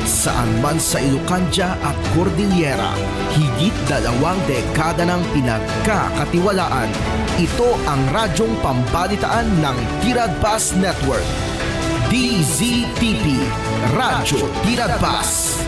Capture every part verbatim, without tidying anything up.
Saan man sa Ilocandia at Cordillera, higit dalawang dekada nang pinagkakatiwalaan. Ito ang radyong pambalitaan ng Tiradpas Network. D Z T P, Radyo Tiradpas.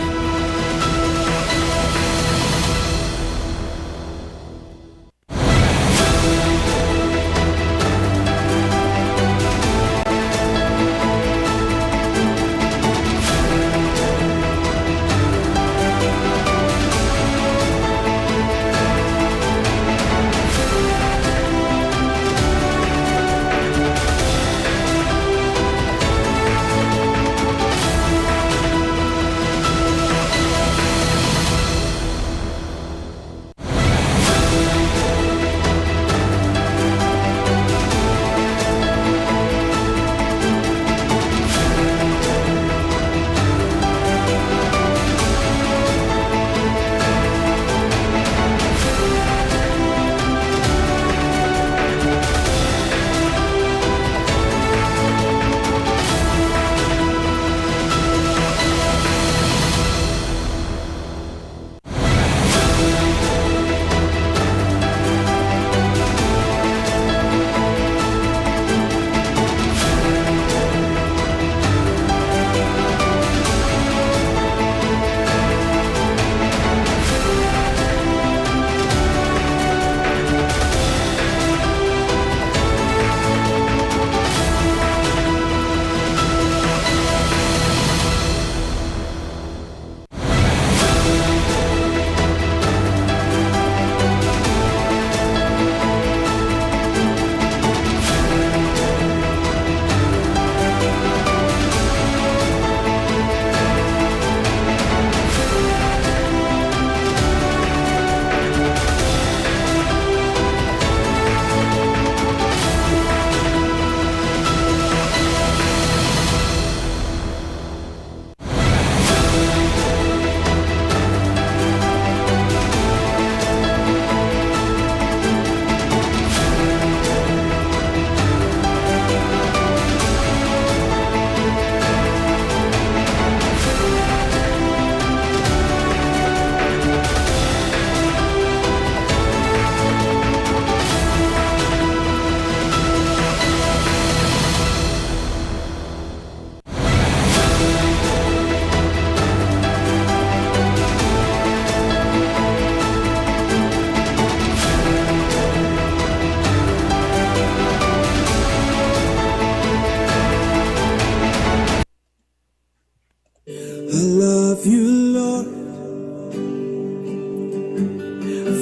I love you, Lord,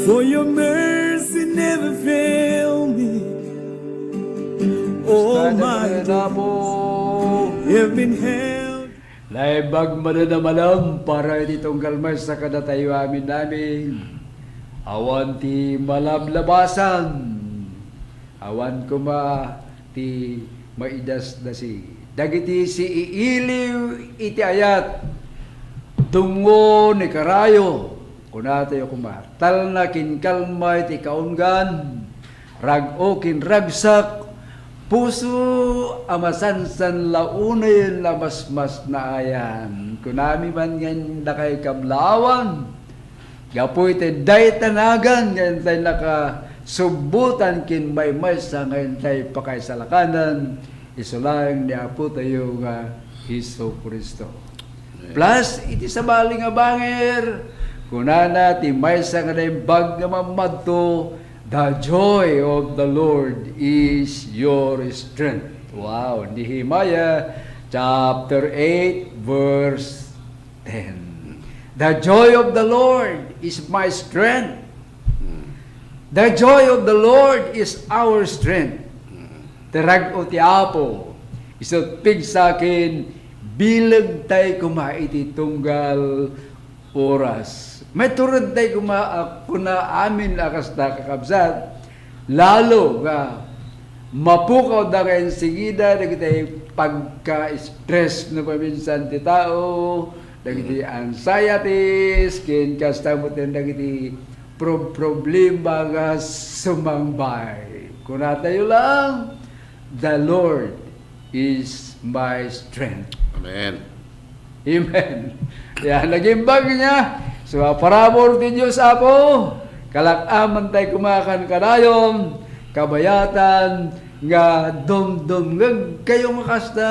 for your mercy never fail me. All my days have been held. Naimbag manen a malem para iti tunggal maysa kadatayo amin-amin. Awan ti malablabasan, awan koma ti maidasdasi. Dagiti siiiliw iti ayat, dungngo ni karayo, kunatayo koma, talna ken kalma iti kaunggan, rag-o ken ragsak, puso a masansanlaonen a masmasnaayan. Kunami man nga dakay kablaawan, gapu iti dayta nagan nga intay nakasubbotan ken maymaysa nga intay pakaisalakanan, isu laeng ni Apotayo nga Jesu-Cristo. Amen. Plus, iti sabali nga bangir, kunana ti maysa nga naimbag nga mammadto, "The joy of the Lord is your strength." Wow, Nehemiah chapter eight, verse ten. "The joy of the Lord is my strength." The joy of the Lord is our strength. Ti rag-o ti Apo, isu ti pigsa ken bilegtay koma iti tunggal oras. Maituredtay koma a kuna amin a kasta, kakabsat, lalo nga mapukawda nga insigida dagiti pagka-stress no paminsan ti tao, dagiti anxieties, ken kasta met dagiti pro-, problema nga sumangbay. Kunatayo lang, "The Lord is my strength." Amen. Amen. Ya, nagimbag niya. So, parabur ti Dios, Apo, kalak-aman tay kumakan kanayon, kabayatan nga dumdumngeg kayo nga kasta,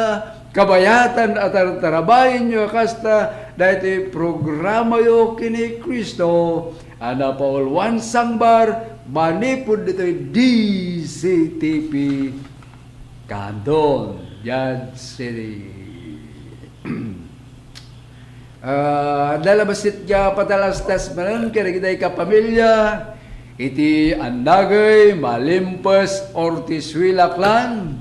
kabayatan a tartarabayen yo a kasta, daytoy programayo ken ni Cristo, a napauluan sangbar, manipud ditoy D C T P. Candon, Judge City. Ah, adda la bassit nga patalastas manen kadagiti kapamilya iti Annagay Malimpes Ortisuela clan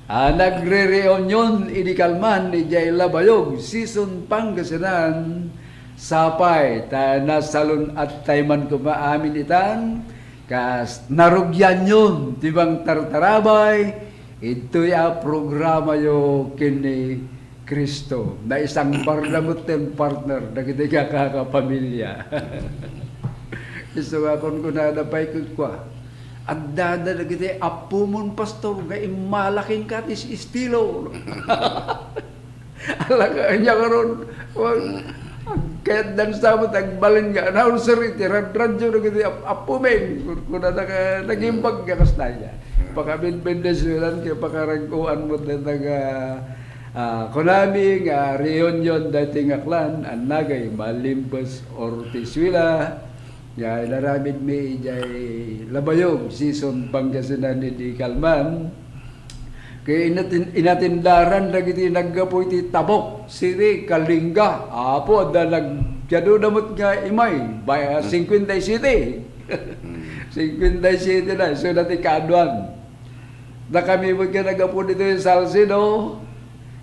a nagre-reunion idi kalman idiay Labayog, Sison, Pangasinan. Sapay ta nasalun-attay man koma amin itan, kas narugianyon ti mangtartarabay, Idtoy a programayo ken ni Cristo. Naisangbarda metten, partner, dagiti kakaka pamilya. Isu nga kunkunada pay kenkuana, addada dagiti appomon, pastor, nga immala kenka ti estilo. Ala ka, ania ngarud, wa-, agkayatdan sa met, agbalin nga announcer iti radradyo dagiti ap-, appomi. Kun-, kunada ka, nagimbag nga kasta aya. Pakabenbendisionan ken pakarag-oan met dayta nga, ah, kunami nga reunion daytoy nga clan, Annagay Malimpes Ortisuela. Nga inaramidmi idiay Labayog, Sison, Pangasinan idi kalman. Ket inatin-, inatindaran dagiti naggapu iti Tabuk City, Kalinga. Apo, adda nagkiaduda met nga imay, bay-, Mm. cincuenta y siete. Mm. Cincuenta y siete na, isu daytoy kaaduan. Dakami met nga naggapu ditoy Salcedo,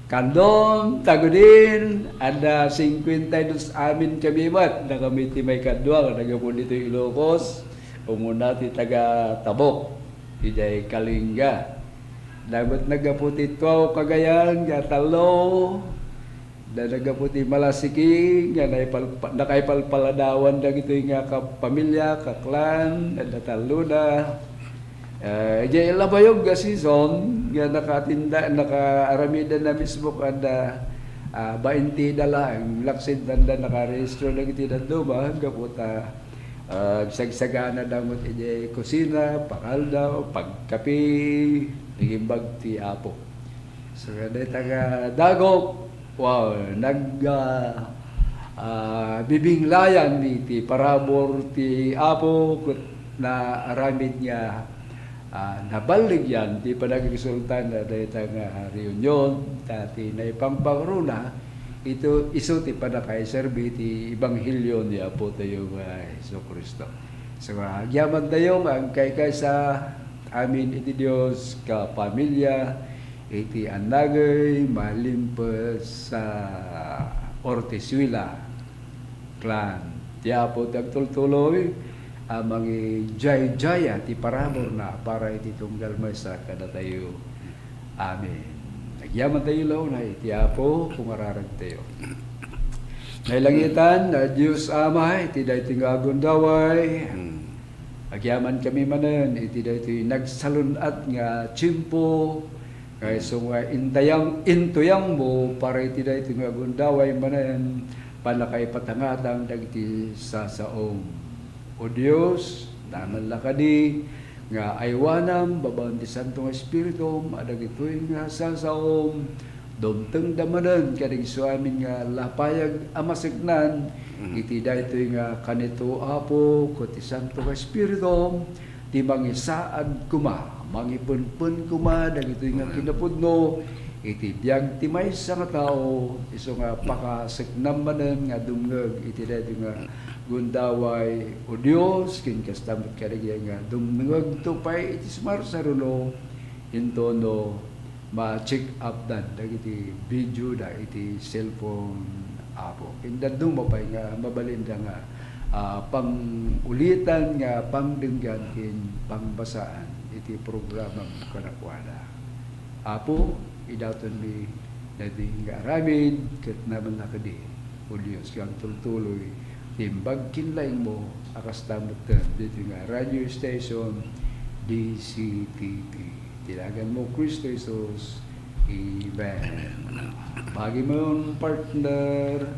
Candon, Tagudin, adda cincuenta y dos amin kami met. Dakami ti maikadua nga naggapu ditoy Ilocos, umuna ti taga Tabuk, idiay Kalinga. Adda met naggapu ti Tuao, Cagayan, nga tallo. Adda naggapu ti Malasiqui nga naipalpa-, nakaipalpaladawan dagitoy nga kapamilya, ka-clan, adda tallona. Ah, idiay Labayog nga Sison nga nakatinda, nakaaramidenna mismo kada, ah, bainte da laeng, laksid danda nakarehistro dagiti dadduma, gapu ta, ah, agsagsaganada met idiay kusina, pangaldaw, pagkape, nagimbag ti Apo. So, dayta nga dagop, wow, nag, ah, ah, bibinglayan iti parabur ti Apo ket naaramid nga, ah, naballigyan ti panagrisultana dayta nga reunion, ta ti naipangpangruna, ito, isu ti pannakaiserbi ti ebanghelio ni Apotayo nga Jesu-Cristo. So, agyamantayo nga agkaykaysa amin iti Dios, kapamilya, iti Annagay Malimpes a Ortisuela clan. Ti Apo ti agtultuloy a mangijayajayaw ti paraburna para iti tunggal maysa kadatayo. Amen. Agyamantayo la unay iti Apo, pangararagtayo. Nailangitan a Dios Ama, iti daytoy nga agundaway, Mm. Agyamankami manen iti daytoy nagsalun-at nga tiempo, nga isu nga intayang-, intuyangmo para iti daytoy nga agundaway manen pannakaipatangatang dagiti sasaom. O Dios, naman la kadi nga aywanam babaen ti Santo nga Espiritum a dagitoy nga sasaom, dumtengda manen kadagiti amin nga lapayag a maseknan Mm. iti daytoy nga kanito, Apo, ket ti Santo nga Espiritu, ti mangisaad koma, mangipenpen koma dagitoy nga Mm. kinapudno iti biag ti maysa nga tao, isu nga pakaseknam manen nga dumngeg iti daytoy nga gundaway, O Dios, ken kasta met kadagiti nga dumngegto pay iti sumarsaruno, intono ma-check up dan dagiti video da iti cellphone, Apo. Ken dadduma pay nga mabalinda nga, ah, pangulitan nga pangdenggan ken pangbasaan iti programam kadakuada. Apo, idatonmi daytoy nga aramid ket namanna kadi, O Dios, nga agtultuloy ti imbag ken laingmo a kasta metten daytoy nga radio station, D C T P. Ti naganmo, Cristo Jesus. Amen. Amen. Pagimon, partner.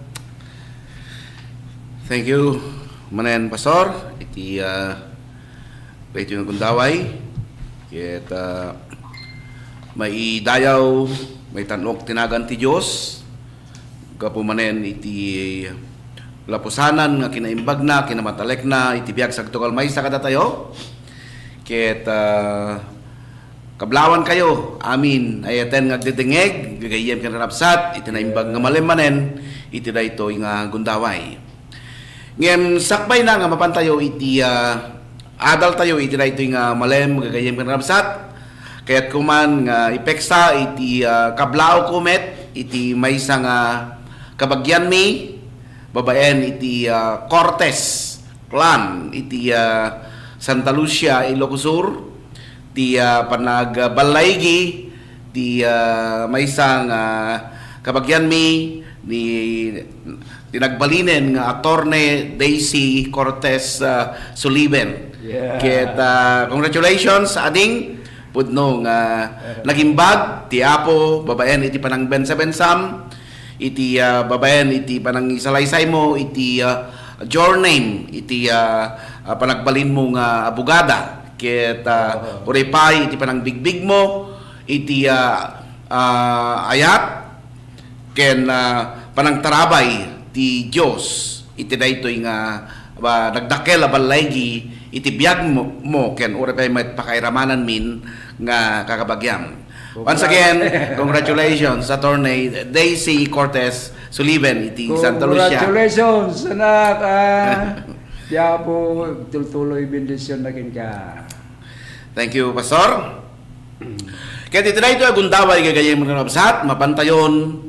Thank you manen, Pastor. Iti, ah, daytoy nga gundaway. Ket, ah, maidayaw, maitan-ok ti nagan ti Dios. Gapu manen iti lapusanan nga kinaimbagna, kinamatalekna, iti biag sagtugal maysa kadatayo. Ket, ah, kablawankayo amin, ay-ayaten nga agdedengngeg, gagayyem ken nangrabsat, iti naimbag nga malem manen, iti daytoy nga gundaway. Ngem sakbayna nga mapantayo iti, ah, adaltayo iti daytoy nga malem, gagayyem ken nangrabsat, kayatko man nga ipeksa iti, ah, kablaawko met iti maysa nga kabagianmi, babaen iti, ah, Cortes clan iti, ah, Santa Lucia, Ilocos Sur, ti, ah, panagballaigi ti, ah, maysa nga kabagianmi ni, ti nagbalinen nga Attorney Daisy Cortez, ah, Suliben. Yeah. Ket, ah, congratulations, ading, pudno nga nagimbag ti Apo babaen iti panangbensa-bensam, iti, ah, babaen iti panangisalaysaymo iti, ah, journey, iti, ah, ah, panagbalinmo nga abogada. Ket, ah, uray pay iti panangbigbigmo iti, ah, ah, ayat ken, ah, panangtarabay ti Dios iti daytoy nga, ah, nagdakkel a ballaigi iti biagmo, mo ken uray pay met pakairamananmin nga kakabagiam. Once again, congratulations, Attorney Daisy Cortez Suliben iti Santa Lucia. Congratulations, anak, ah. Ti Apo tultuloy bendision na kenka. Thank you, Pastor. Ket iti daytoy a gundaway, gagayyem ken nangrabsat, mapantayon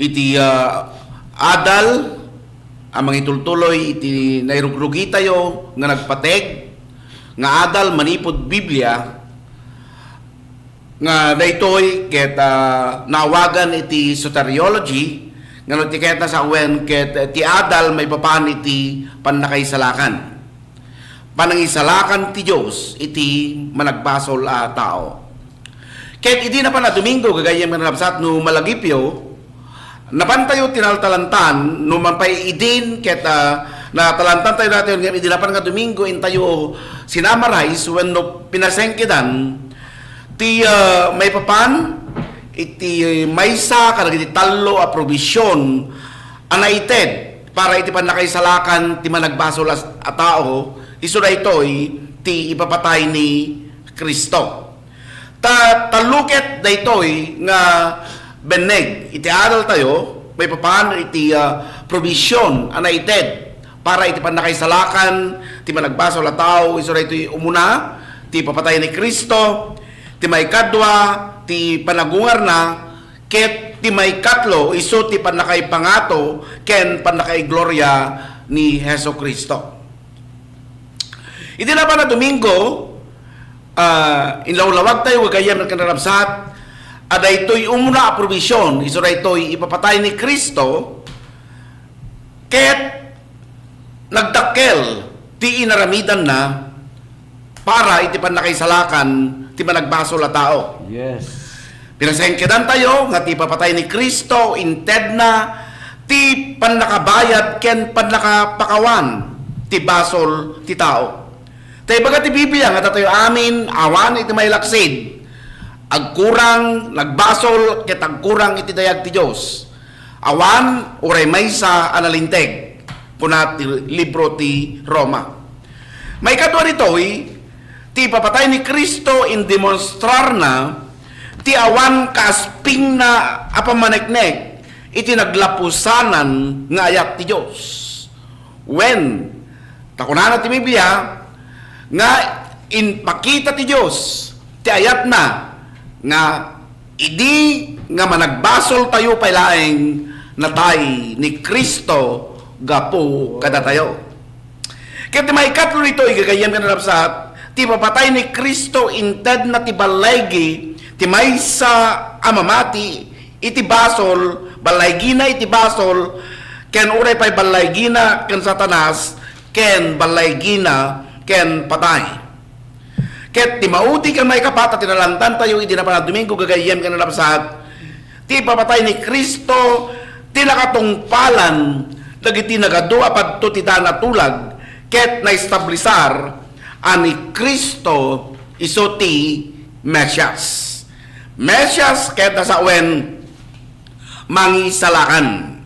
iti, ah, adal a mangitultuloy iti nairugrugitayo nga nagpateg, nga adal manipud Biblia, nga daytoy ket, ah, naawagan iti soteriology, nga no ti kayatna sawen ket ti adal maipapan iti pannakaisalakan. Panangisalakan ti Dios iti managbasol a tao. Ket idi napan a Domingo, gagayyem ken nangrabsat, no malagipyo, napantayo tinaltalantan, no man pay idin ket, ah, natalantantayo daytoy, ngem idi napan nga Domingo, intayo sinamarize wenno pinasengkedan ti, ah, maipapan iti maysa kadagiti tallo a probision a naited para iti pannakaisalakan ti managbasol a, a tao, isu daytoy ti ipapatay ni Cristo. Ta tallo ket daytoy nga benneg iti adaltayo, maipapan iti, ah, probision a naited para iti pannakaisalakan ti managbasol a tao, isu daytoy umuna, ti ipapatay ni Cristo, ti maikadua, ti panagungarna, ket ti maikatlo, isu ti pannakaipangato ken pannakaigloria ni Jesu-Cristo. Iti napan a Domingo, ah, inlawlawagtayo, gagayyem ken nangrabsat, a daytoy umuna a probision, isu daytoy ipapatay ni Cristo, ket nagdakkel ti inaramidanna para iti pannakaisalakan ti managbasol a tao. Yes. Pinasengkedantayo nga ti ipapatay ni Cristo intedna ti pannakabayad ken pannakapakawan ti basol ti tao. Ta ibaga ti Biblia nga datayo amin awan iti mailaksid, agkurang, nagbasol, ket agkurang iti dayag ti Dios. Awan uray maysa a nalinteg, kuna ti libro ti Roma. Maikadua ditoy, ti ipapatay ni Cristo indemonstrarna ti awan kaaspingna a pammaneknek iti naglapusanan nga ayat ti Dios. Wen, ta kunana ti Biblia nga impakita ti Dios ti ayatna nga idi nga managbasoltayo pay laeng, natay ni Cristo gapu kadatayo. Ket ti maikatlo ditoy, gagayyem ken nangrabsat, ti ipapatay ni Cristo intedna ti ballaigi ti maysa a mamati iti basol, ballaigina iti basol, ken uray pay ballaigina ken Satanas, ken ballaigina ken patay. Ket ti maudi ken maikapat a tinalantantayo idi napan a Domingo, gagayyem ken nangrabsat, Ti ipapatay ni Cristo ti nakatungpalan dagiti nagadua padto ti daan a tulag ket naestablisar a ni Cristo isu ti Mesias. Mesias ket nasawen mangisalakan.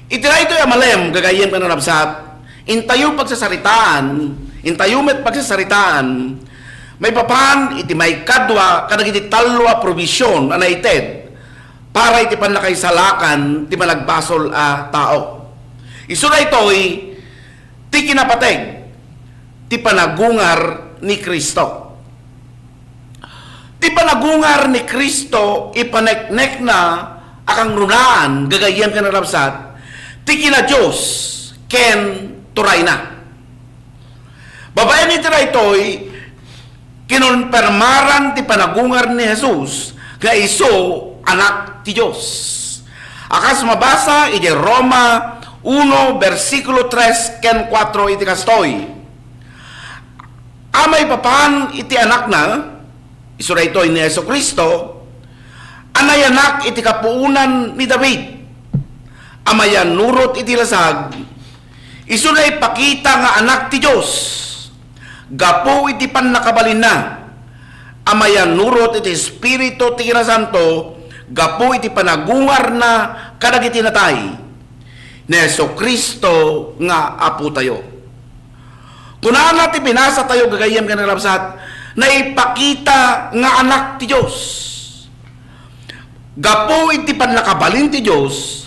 Iti daytoy a malem, gagayyem ken nanabsat, intayo pagsasaritaan, intayo met pagsasaritaan, maipapan iti maikadua kadagiti tallo a probision a naited para iti pannakaisalakan ti managbasol a tao. Isu daytoy ti kinapateg ti panagungar ni Cristo. Ti panagungar ni Cristo ipaneknekna a kangrunaan, gagayyem ken nanabsat, ti kina-Dios ken turayna. Babaen iti daytoy, kinonpermaran ti panagungar ni Jesus nga isu Anak ti Dios. A kas mabasa iti Roma uno, bersikulo tres ken kuatro iti kastoy, a maipapan iti Anakna, isu daytoy ni Jesu-Cristo, a nayanak iti kapuonan ni David, a mayannurot iti lasag, isu naipakita nga Anak ti Dios gapu iti pannakabalinna, a mayannurot iti Espiritu ti Kinasanto gapu iti panagungarna kadagiti natay, ni Jesu-Cristo nga Apotayo. Kunana ti binasatayo, gagayyem ken nanabsat, naipakita nga Anak ti Dios. Gapu iti pannakabalin ti Dios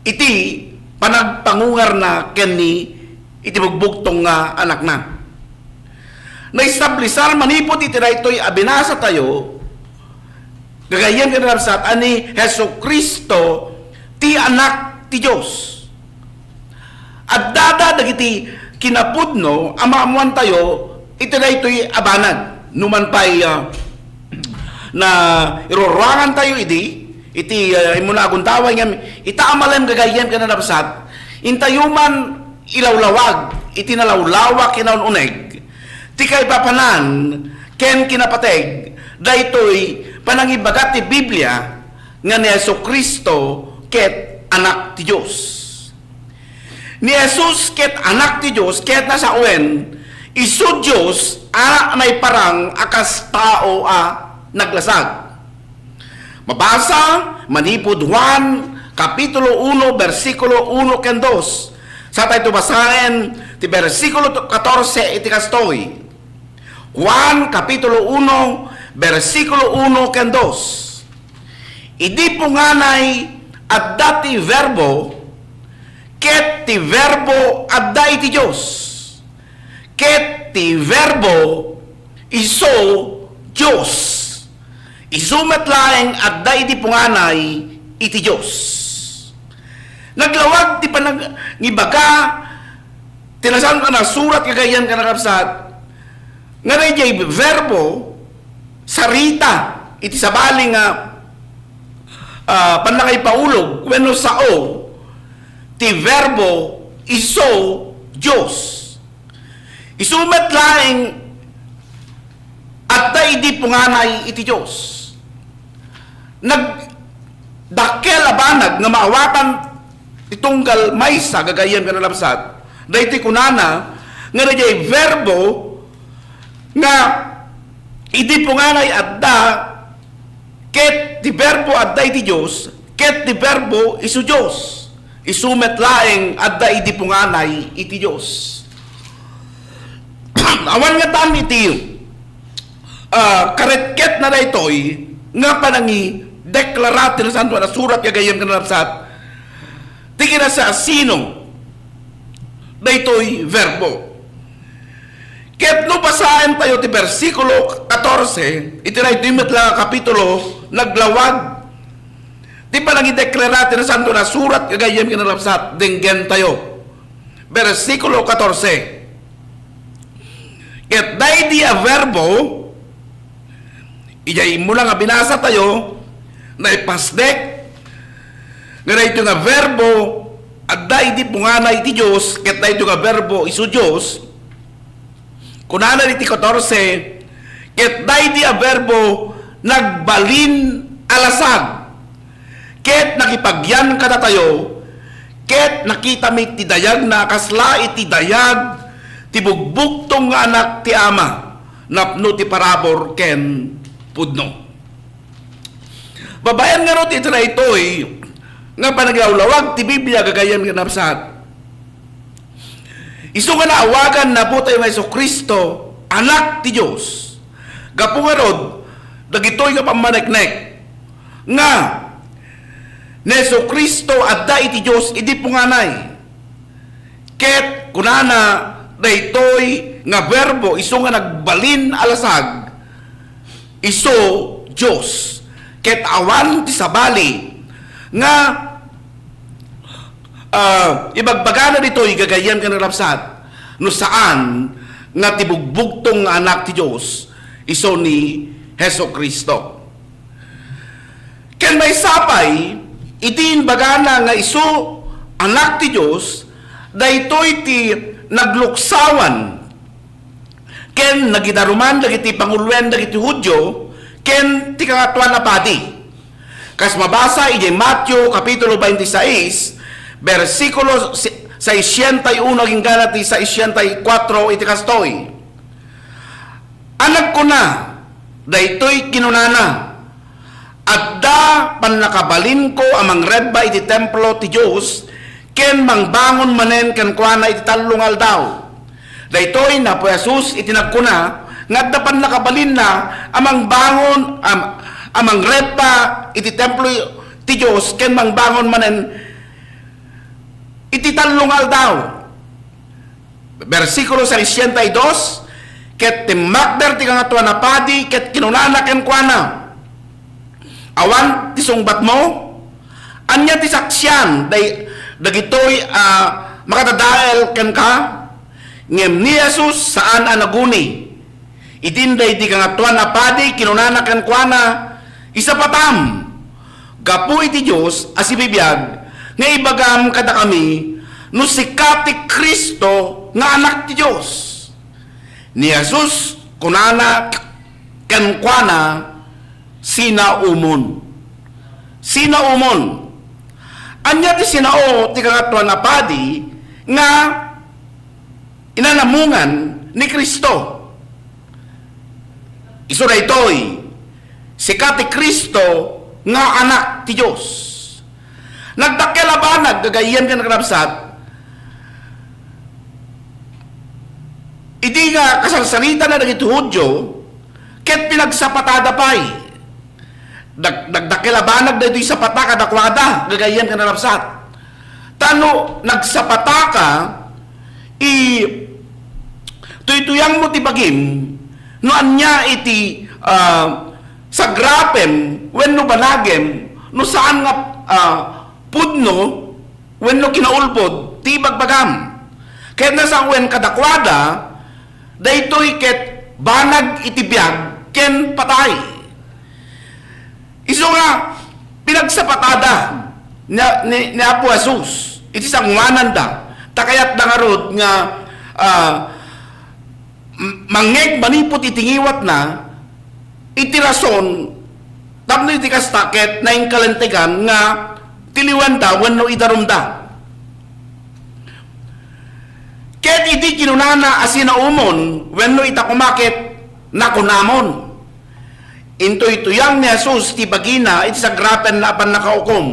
iti panagpangungarna kenni iti bugbugtong nga Anakna. Naestablisar manipud iti daytoy a binasatayo, gagayyem ken nanabsat, a ni Jesu-Cristo ti Anak ti Dios. Addada dagiti kinapudno a maammoantayo iti daytoy a banag. Numan pay, ah, na iruruangantayo idi, iti, ah, immuna a gundaway ngem ita a malem, gagayyem ken nanabsat, intayo man ilawlawag iti nalawlawak nga naun-uneg ti kaipapanan ken kinapateg daytoy panangibaga ti Biblia nga ni Jesu-Cristo ket Anak ti Dios. Ni Jesus ket Anak ti Dios ket nasawen, isu Dios a naiparang a kas tao a naglasag. Mabasa manipud Juan, Kapitulo uno, bersikulo uno ken dos. Satayto basaen ti bersikulo katorse iti kastoy. Juan, Kapitulo uno, bersikulo uno ken dos. Idi punganay adda ti Verbo, ket ti Verbo adda iti Dios, ket ti Verbo isu Dios. Isu met laeng adda idi punganay iti Dios. Naglawag ti panangibaga ti Nasantoan a Surat, gagayyem ken nanabsat, nga daydiay Verbo sarita iti sabali nga, ah, pannakaipaulog wenno sao ti Verbo isu Dios. Isu met laeng adda idi punganay iti Dios. Nagdakkel a banag nga maawatan ti tunggal maysa, gagayyem ken nanabsat, daytoy kunana nga daydiay Verbo nga idi punganay adda, ket ti Verbo adda iti Dios, ket ti Verbo isu Dios. Isu met laeng adda idi punganay iti Dios. Awan ngatan iti, ah, karetketna daytoy nga panangideklara ti Nasantoan a Surat, gagayyem ken nanabsat, ti kinasasino daytoy Verbo. Ket no basaentayo ti bersikulo katorse, iti daytoy met la a kapitulo, naglawag ti panangideklara ti Nasantoan a Surat, gagayyem ken nanabsat, denggentayo. Bersikulo katorse. Ket daydi a Verbo, idiay immuna nga binasatayo, naipasdek nga daytoy nga Verbo adda idi punganay ti Dios, ket daytoy nga Verbo isu Dios. Kunana iti katorse, ket daydi a Verbo nagbalin a lasag, ket nakipagyan kadatayo, ket nakitami ti dayagna a kasla iti dayag ti bugbugtong nga Anak ti Ama, napno ti parabur ken pudno. Babaen ngarud iti daytoy nga panaglawlawag ti Biblia, gagayyem ken nabsat, isu nga naawagan ni Apotayo nga Jesu-Cristo, Anak ti Dios. Gapu ngarud, dagitoy nga pammaneknek nga ni Jesu-Cristo adda iti Dios idi punganay. Ket kunana, daytoy nga Verbo isu nga nagbalin a lasag, isu Dios. Ket awan ti sabali nga, ah, ibagbagana ditoy, gagayyem ken nabsat, no saan nga ti bugbugtong nga Anak ti Dios isu ni Jesu-Cristo. Ken maysa pay, iti imbagana nga isu Anak ti Dios, daytoy ti nagluksawan ken nagidaruman dagiti panguloen dagiti Judio ken ti Kangatoan a Padi. Kas mabasa idiay Mateo Kapitulo twenty-six, bersikulo si-, sesenta y uno agingga ti sesenta y kuatro iti kastoy. A nagkuna, daytoy kinunana, "Adda pannakabalinko a mangrebba iti templo ti Dios ken mangbangon manen kenkuana iti tallo nga aldaw." Daytoy ni Apo Jesus iti nagkuna nga adda pannakabalinna a mangbangon, a, a mangrebba iti templo ti Dios ken mangbangon manen iti tallo nga aldaw. Bersikulo sesenta y dos, ket timmakder ti Kangatoan a Padi ket kinunana kenkuana, "Awan ti sungbatmo? Ania ti saksian day-, dagitoy a makadadael kenka?" Ngem ni Jesus saan a naguni. Idi inday ti Kangatoan a Padi, kinunana kenkuana, "Isapatam gapu iti Dios a sibibiag nga ibagam kadakami no sika ti Cristo nga Anak ti Dios." Ni Jesus kunana kenkuana, "Sinaomon." Sinaomon. Ania ti sinao ti Kangatoan a Padi nga inanamungan ni Cristo? Isu daytoy, sika ti Cristo nga Anak ti Dios. Nagdakkel a banag, gagayyem ken nagkabsat, idi nga kasarsaritana dagiti Judio, ket pinagsapatada pay. Dag-, dagdakkel a banag daytoy sapata kadakuada, gagayyem ken nagkabsat. Ta no nagsapataka, i-, tuytuyangmo ti bagim, no ania iti, ah, sagrapem wenno banagem, no saan nga, ah, pudno wenno kinaulbod ti ibagbagam. Ket nasawen kadakuada, daytoy ket banag iti biag ken patay. Isu nga, pinagsapatada ni, ni, ni Apo Jesus iti sangoananda, ta kayatda ngarud nga, ah, m-, mangngeg manipud iti ngiwatna iti rason tapno iti kasta ket naingkalintegan nga tiliwenda wenno idarumda. Ket idi kinunana a sinaomon wenno ita koma ket nakunamon. Intuytuyang ni Jesus ti bagina iti sagrapenna a pannakaukom.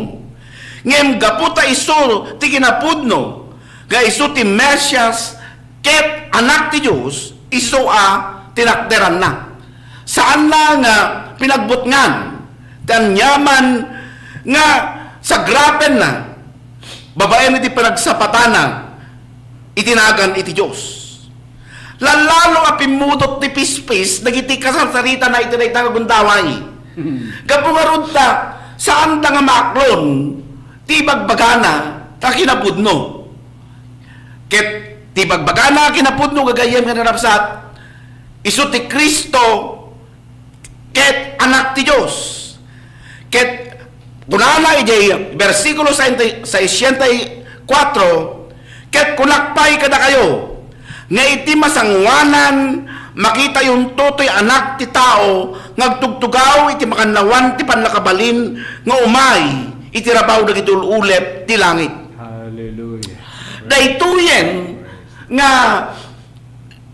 Ngem gapu ta isu ti kinapudno nga isu ti Mesias ket Anak ti Dios, isu a tinakderanna. Saanna nga pinagbutngan ti aniaman nga sagrapenna babaen iti panagsapatana iti nagan iti Dios. Lallalo a pimmudot ti pispis dagiti kasarsaritana iti dayta nga gundaway. Gapu ngarud ta, saanda nga maaklon ti ibagbagana a kinapudno. Ket ti ibagbagana a kinapudno, gagayyem ken nagkabsat, isu ti Cristo ket Anak ti Dios. Ket kunana idiay bersikulo sesenta y kuatro, "Ket kunak pay kadakayo, nga iti masangoanan, makitayonto toy Anak ti Tao nga agtugtugaw iti makannawan ti pannakabalin nga umay iti rabaw dagiti ul-ulep ti langit. Hallelujah. Daytoyen nga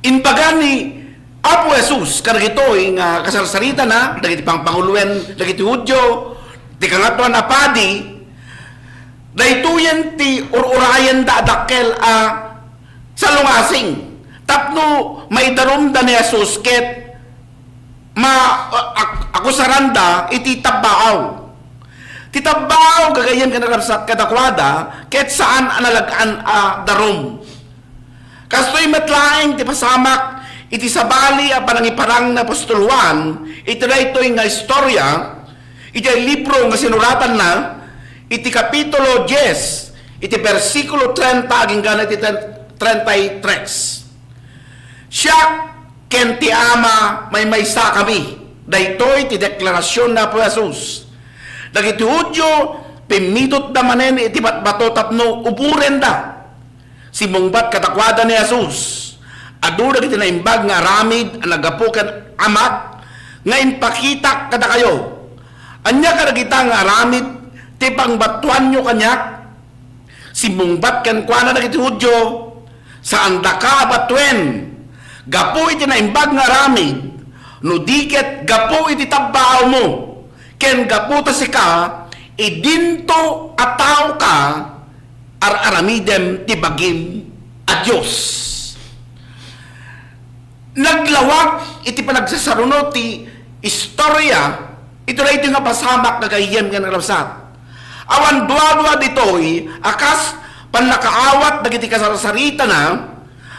imbaga ni Apo Jesus kadagitoy nga kasarsaritana dagiti pangpanguloen dagiti Judio, ti Kangatoan a Padi, daytoyen ti ur-urayenda a dakkel a salungasing tapno maidarumda ni Jesus ket ma-, ak-, akusaranda iti tabbaaw. Ti tabbaaw, gagayyem ken narabsat, kadakuada ket saan a nalag-an a darum. Kastoy met laeng ti pasamak iti sabali a panangiparang ni apostol Juan iti daytoy nga istorya, iti libro nga sinuratanna, iti kapitulo dies, iti bersikulo trenta agingga iti trenta y tres. Siak ken ti Ama maymaysakami. Daytoy ti deklarasyon ni Apo Jesus. Dagiti Judio, pimmidotda manen iti batbato tapno uborenda. Simmungbat kadakuada ni Jesus, "Adu dagiti naimbag nga aramid a naggapu ken Amak nga impakitak kadakayo. Ania kadagita nga aramid ti pangbatuanyo kaniak?" Simmungbat kenkuana dagiti Judio, "Saandaka a batuen gapu iti naimbag nga aramid, no di ket gapu iti tabbaawmo, ken gapu ta sika, idinto a taoka, ar-aramidem ti bagim a Dios." Naglawag iti panagsasaruno ti istorya iti daytoy nga pasamak, gagayyem ken narabsat. Awan duadua ditoy a kas pannakaawat dagiti kasarsaritana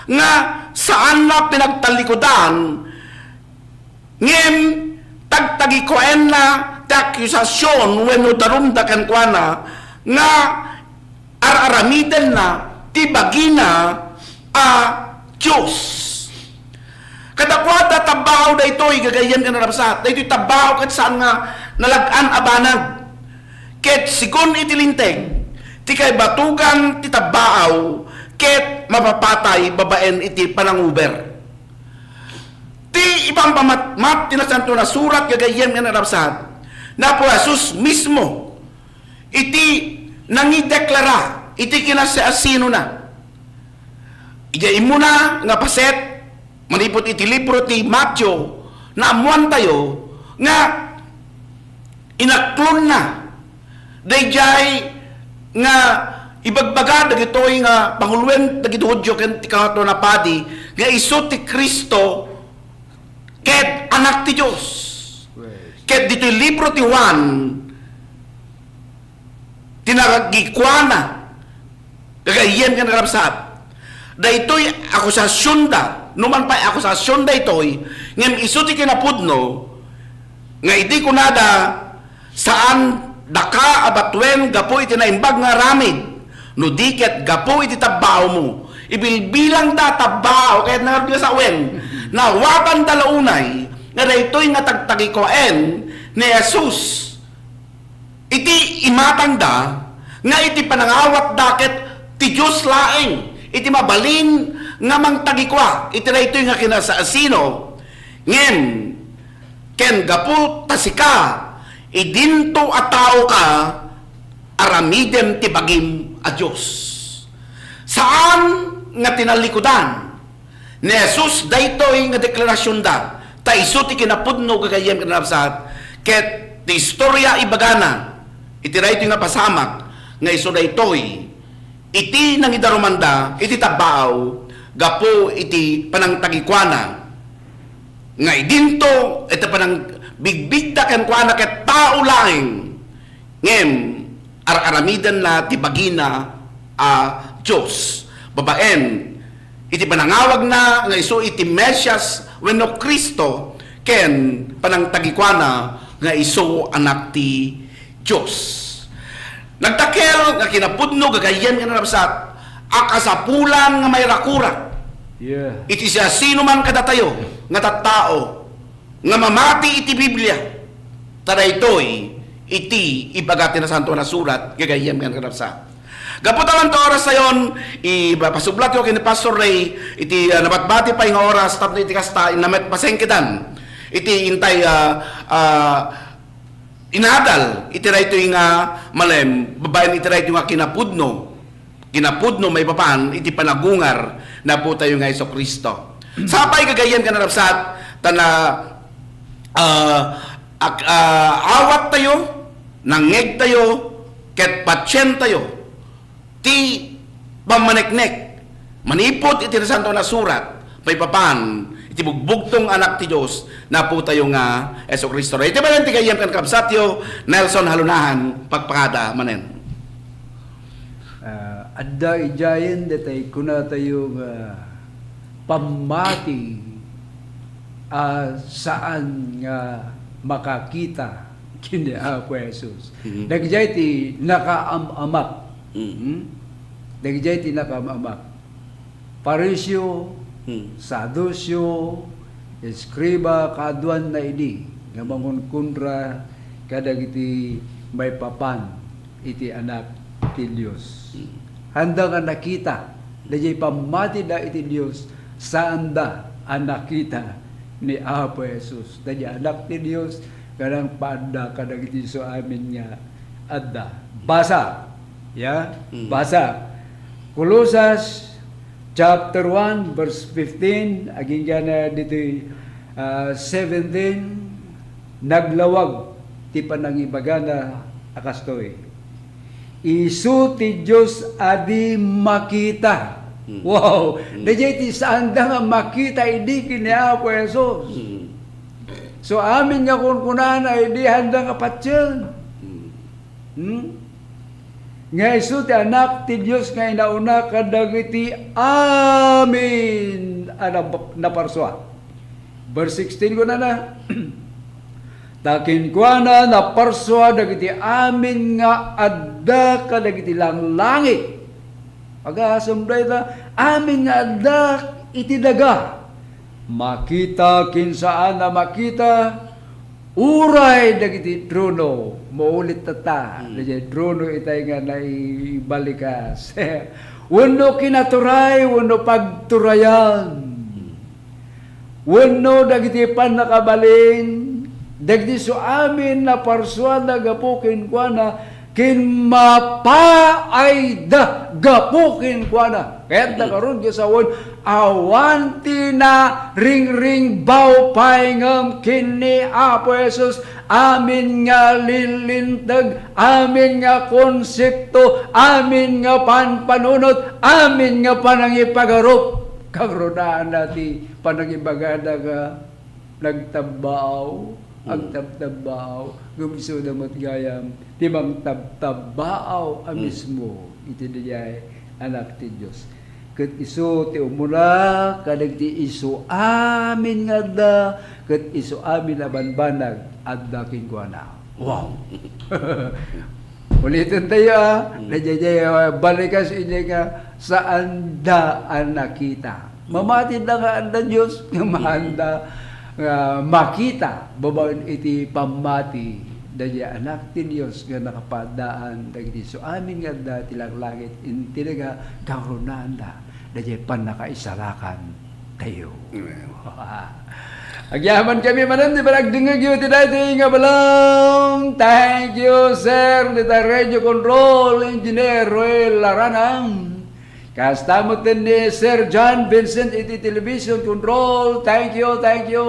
nga saanna pinagtallikudan, ngem tagtagikuaenna ti akusasion wenno darumda kenkuana nga ar-aramidenna ti bagina a Dios. Kadakuada, tabbaaw daytoy, gagayyem ken narabsat. Daytoy tabbaaw ket saan nga nalag-an a banag. Ket segun iti Linteg, ti kaibatugan ti tabbaaw ket mapapatay babaen iti pananguber. Ti ipampamatmat ti Nasantoan a Surat, gagayyem ken narabsat, ni Apo Jesus mismo iti nangideklara iti kinasiasinona. Idiay immuna nga paset, manipud iti libro ti Mateo, naammoantayo nga inaklonna daydiay nga ibagbaga dagitoy nga panguloen dagiti Judio ken ti Kangatoan a Padi nga isu ti Cristo ket Anak ti Dios. Ket ditoy libro ti Juan, tinagikuana, gagayyem ken narabsat, daytoy akusasionda, numan pay akusasion daytoy, ngem isu ti kinapudno, nga idi kunada, "Saan daka a batuen gapu iti naimbag nga aramid, no di ket gapu iti tabbaawmo." Ibilbilangda tabbaaw, kayatna nga sawen, naawatanda la unay nga daytoy nga tagtagikuaen ni Jesus iti imatangda nga iti panangawatda ket ti Dios laeng iti mabalin nga mangtagikua iti daytoy nga kinasiasino, ngem ken gapu ta sika, idinto a taoka, aramidem ti bagim a Dios. Saan nga tinallikudan ni Jesus daytoy nga deklarasionda, ta isu ti kinapudno, gagayyem ken narabsat, ket ti istoria ibagana iti daytoy nga pasamak nga isu daytoy iti nangidarumanda iti tabbaaw gapu iti panangtagikuana, nga idinto iti panangbigbigda kenkuana ket tao laeng, ngem ar-aramidenna ti bagina a Dios babaen iti panangawagna nga isu iti Mesias wenno Cristo ken panangtagikuana nga isu Anak ti Dios. Nagdakkel nga kinapudno, gagayyem nga narabsat, a kasapulan nga mairakurak Yeah. iti siasinoman kadatayo nga tattao nga mamati iti Biblia. Ta daytoy iti ibaga ti Nasantoan a Surat, gagayyem nga narabsat. Gapu ta awan ti oras tayon, ipasublatyo ken ni Pastor Ray iti, ah, nabatbati pay nga oras tapno iti kasta, inna met pasengketan. Iti intay, ah, ah, inadal iti daytoy nga malem, babaen iti daytoy nga kinapudno. Kinapudno maipapan iti panagungar na Apotayo nga Jesu-Cristo. Sapay gagayyem ken kakabsat, ta na, ah, ak-, ah, awattayo, nangngegtayo, ket patientayo ti pammaneknek manipud iti Nasanto a Surat, maipapan iti bugbugtong Anak ti Dios, na Apotayo nga Jesu-Cristo. Iti manen ti gayyem ken kakabsatyo, Nelson Halunahan, pakpakada manen. Ah, adda idiayen detay kunatayo nga pammati a saan nga makakita ken ni Apo Jesus. Mhm. Dagijay ti nakaam-amak. Mhm. Hmm? Dagijay ti nakaam-amak. Pariseo, Hmm. Saduseo, eskriba, kaaduanna idi nga mangunkunra kadagiti maipapan iti Anak ti Dios. Hmm. Haanda nga nakita, dayjay pammatida iti Dios, saanda a nakita ni Apo Jesus. Dayjay Anak ti Dios nga nangpaadda kadagiti isu amin nga adda. Basa. Ya? Hmm. Basa. Colosas chapter one, verse fifteen, agingga na ditoy, ah, seventeen, naglawag ti panangibagana a kastoy. Isu ti Dios a di makita. Hmm. Wow! Hmm. Dayjay ti saanda nga makita idi ken ni Apo Jesus. Hmm. So, amin nga kunkunana idi haanda nga patien. Hmm. Hmm? Nga isu ti Anak ti Dios nga inauna kadagiti amin a nab-, naparsua. Verse sixteen kunana, "Ta kenkuana naparsua dagiti amin nga adda kadagiti langlangit." Agasem dayta, amin nga adda iti daga. Makita ken saan a makita, uray dagiti trono, maulit tatta, Hmm. dagiti trono itay nga naibalikas. Wenno kinaturay, wenno pagturayan. Hmm. Wenno dagiti pannakabalin, dagiti isu amin a parsuana gapu kenkuana, ken mapaayda gapu kenkuana. Ket dagiti karon nga sawen, awan ti naringringbaw pay ngem ken ni Apo Jesus, amin nga linlinteg, amin nga konsepto, amin nga panpanunot, amin nga panangipagarup. Kagrunaan na ti panangibagada nga nagtabbaaw, Mm. agtabtabbaaw, ngem isuda met gayam ti mangtabtabbaaw a Mm. mismo iti daydiay Anak ti Dios. Ket isu ti umuna kadagiti isu amin nga adda, ket isu amin a banbanag adda kenkuana. Wow! Uliten tayo, ah. Mm. Daydiay, ah, balikas idi nga saanda a nakita. Mamatida nga adda Dios, nga maanda nga makita babaen iti pammati daydiay Anak ti Dios nga nakapaaddaan dagiti isu amin nga adda ti langlangit, inti daga, kagrunaan da daydiay pannakaisalakan tayo. Amen. Agyaman kami manen ti panagdengngegyo iti daytoy nga balem. Thank you, sir, dita Radio Control Engineer Roel Laranam. Kasta met ni Sir John Vincent iti television control. Thank you, thank you.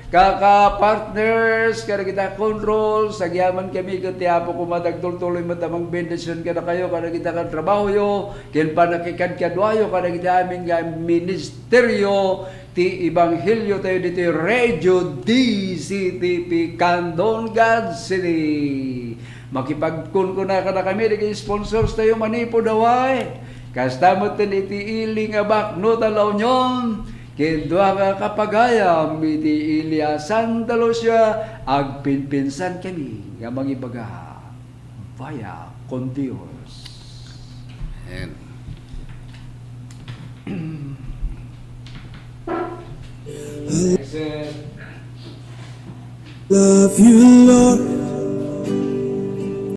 Kaka-partners, kadagita controls, agyaman kami ket ti Apo koma ti agtultuloy met a mangbendision kadakayo, kadagita katrabahoyo, ken pannakikadkaduayo kadagita amin nga ministerio ti ebanghelio tayo ditoy Radio D C T P, Candon, Quezon City. Makipagkunkuna kadakami dagiti sponsors tayo manipud Hawaii. Kasta met iti ili nga Baknota, La Union, ken dua nga kapagayam iti ili a Santa Lucia, agpinpinsan kami nga mangibaga, vaya con Dios. Amen. Love you, Lord.